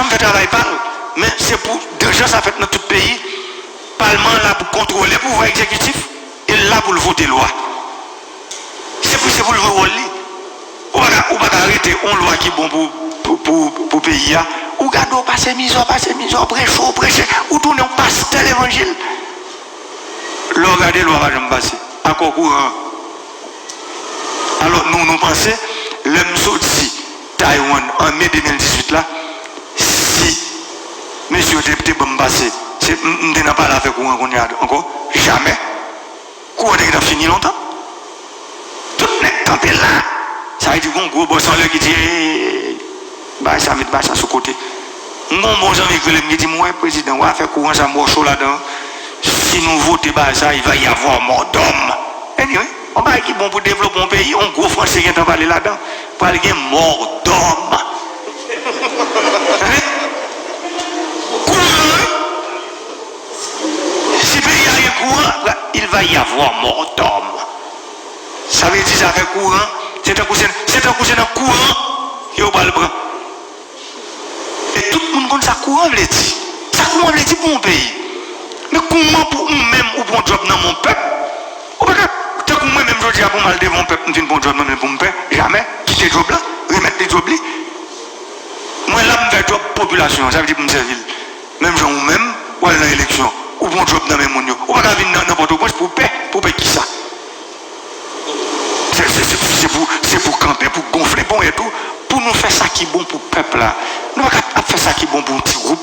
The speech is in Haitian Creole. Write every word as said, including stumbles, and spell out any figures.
Trump fè travay pa l, men se pou danje sa fèt nan tout peyi. Palman an la pou kontwole pouvwa egzekitif, e l la pou l vote lwa. Se pou, se pou l jwe wòl li. Ou pa ka, ou pa ka rete yon lwa ki bon pou, pou, pou, pou peyi a. Ou gade w pase mizè, w pase mizè, w preche, w preche, ou tounen yon pastè levanjil. Lè w gade lwa pa janm pase. Akò kouran. Alò, nou, nou panse, lè m soti Taiwan an me de mil dizuit la, si mesye yo te, te ban m pase, se, m, m te nan pale afè kouran kounye a ankò? Jamè. Kouran te gentan fini lontan. Tout nèg kanpe la. Sa vle di, gon gwo bòs anlè ki di, "Ey, bagay sa, met bagay sa sou kote." M gon bon zanmi ki rele m, ki di m, "Wè, prezidan, wè afè kouran sa, m wè w cho ladan. Si nou vote bagay sa, il va y avoir mort d'homme." Anyway, yon bagay ki bon pou devlope yon peyi, yon gwo franse gentan pale ladan. Pral gen mort d'homme. Hein? Kouran, wi. Si peyi a gen kouran, il va y avoir mort d'homme. Sa vle di zafè kouran, se tankou se, se tankou se nan kouran yo pral pran. E tout moun konn sa kouran vle di. Sa kouran vle di pou yon peyi. Men kouman pou ou menm ou pran djòb nan men yon pèp? Ou pa ka, tankou mwen menm jodi a pou m al devan yon pèp, m fin pran djòb nan men pou m pè, jamè, kite djòb la, remèt li djòb li. Mwen la m fè djòb popilasyon an, sa vle di pou m sèvi l. Menm jan ou menm, w al nan eleksyon, ou pran djòb nan men moun yo. Ou pa ka vin nan, nan Pòtoprens pou pè, pou pè kisa? Se, se, se, se pou, se pou kanpe, pou gonfle ponyèt ou, pou nou fè sa ki bon pou pèp la. Nou pa ka ap fè sa ki bon pou yon ti gwoup.